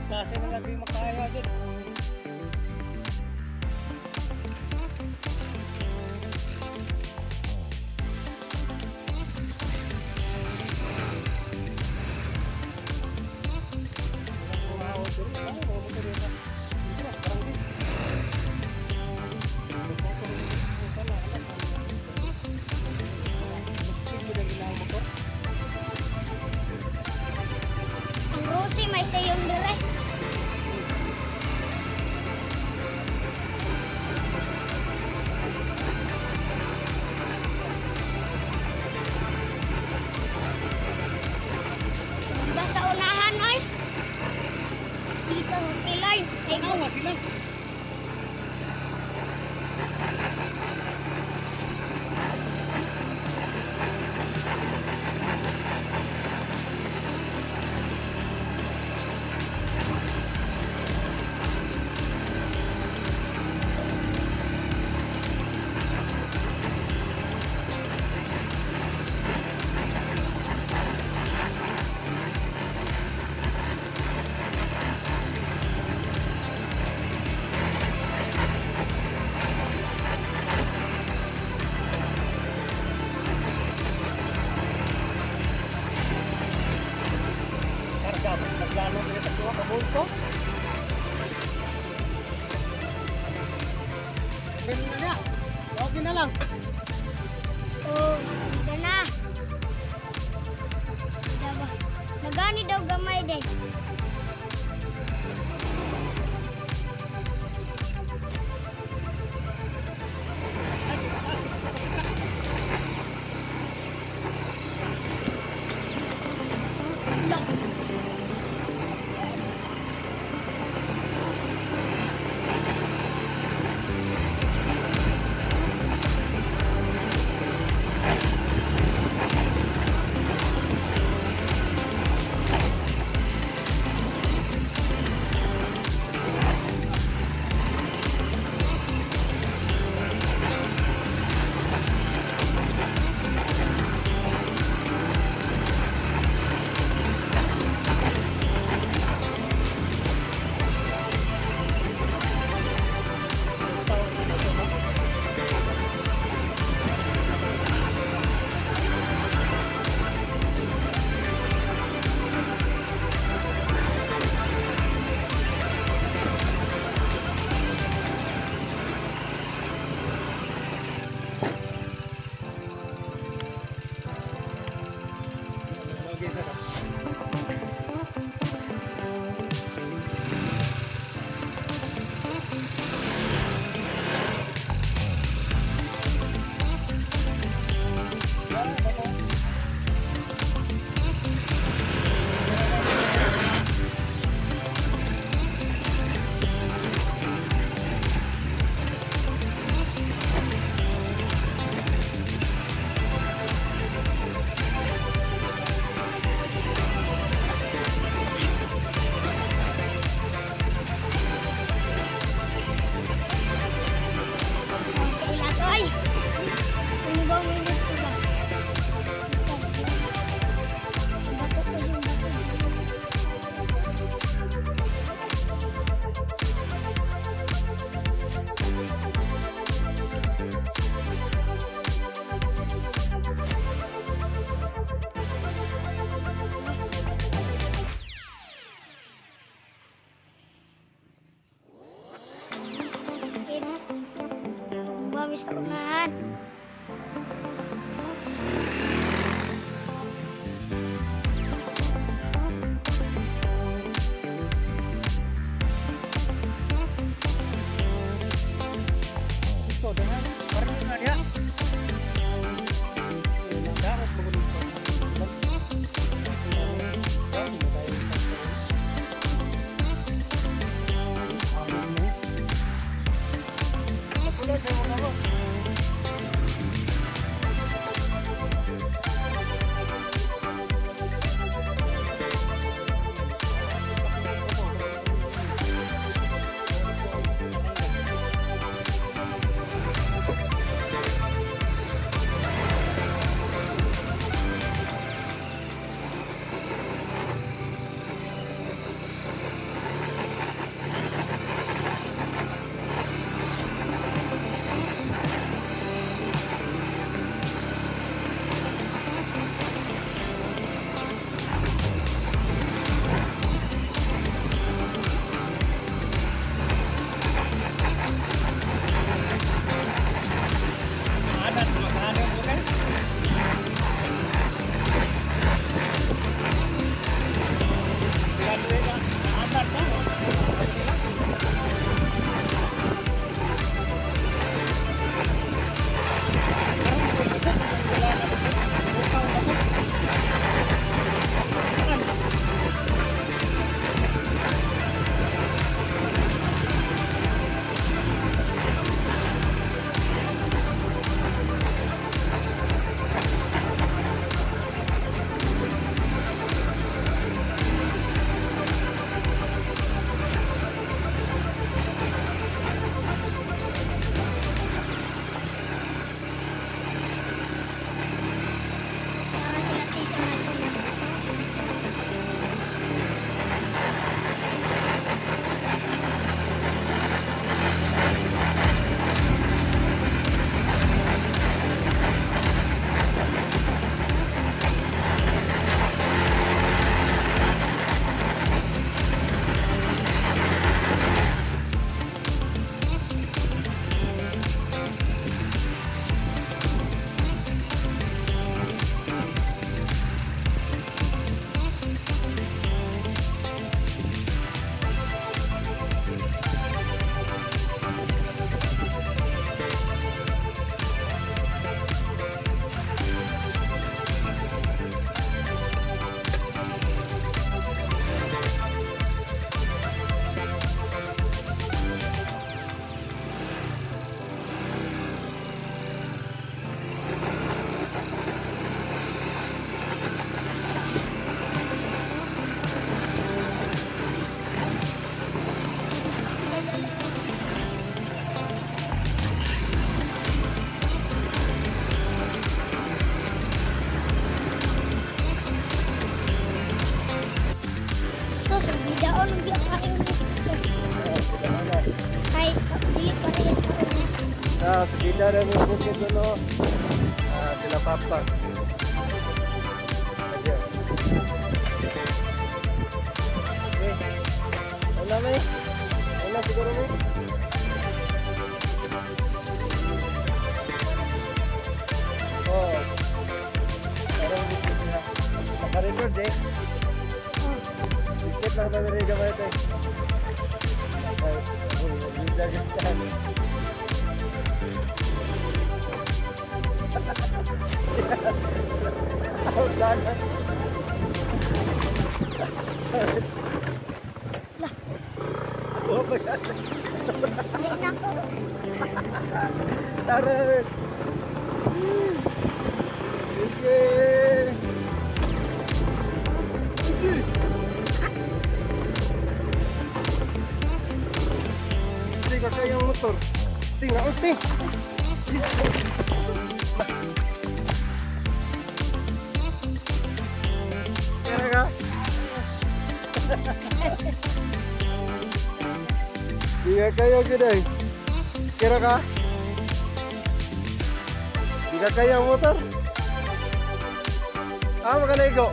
Klase na lagi makaya dyan. Ang Rosie may sayong dire. Ganda sa unahan, oy. Dito, Piloy. Ay, Tanawa sila. Karga, naglano nila tatlo ka bulto. Ganun na niya. Okay na lang. Oh, dito na. Diba? Nagani daw gamay din. Look. Okay, sir. Okay na to, ay. Ano ba may gusto ba? Sa bato ko yung bato. Bami sa unahan. Ito, dengan parang na diha. Dapat mo. Kita na mo bukid doon, oh. Ah, sila Papa. Ayan. Okay. Wala may. Wala siguro may. Oh. Parang hindi sila. Naka-record eh. Ikot lang tayo rin gamay ito eh. Okay. Uy, mag-vlog ka. Wala na. Oh my God. Ay, nako. Tara, Robert. Okay. Hindi ka kayang motor. Tingnan, oh, ting. Kaya ka? Di ka kayo giday. Kira ka? Di ka kaya ang motor? Ah, makaligo.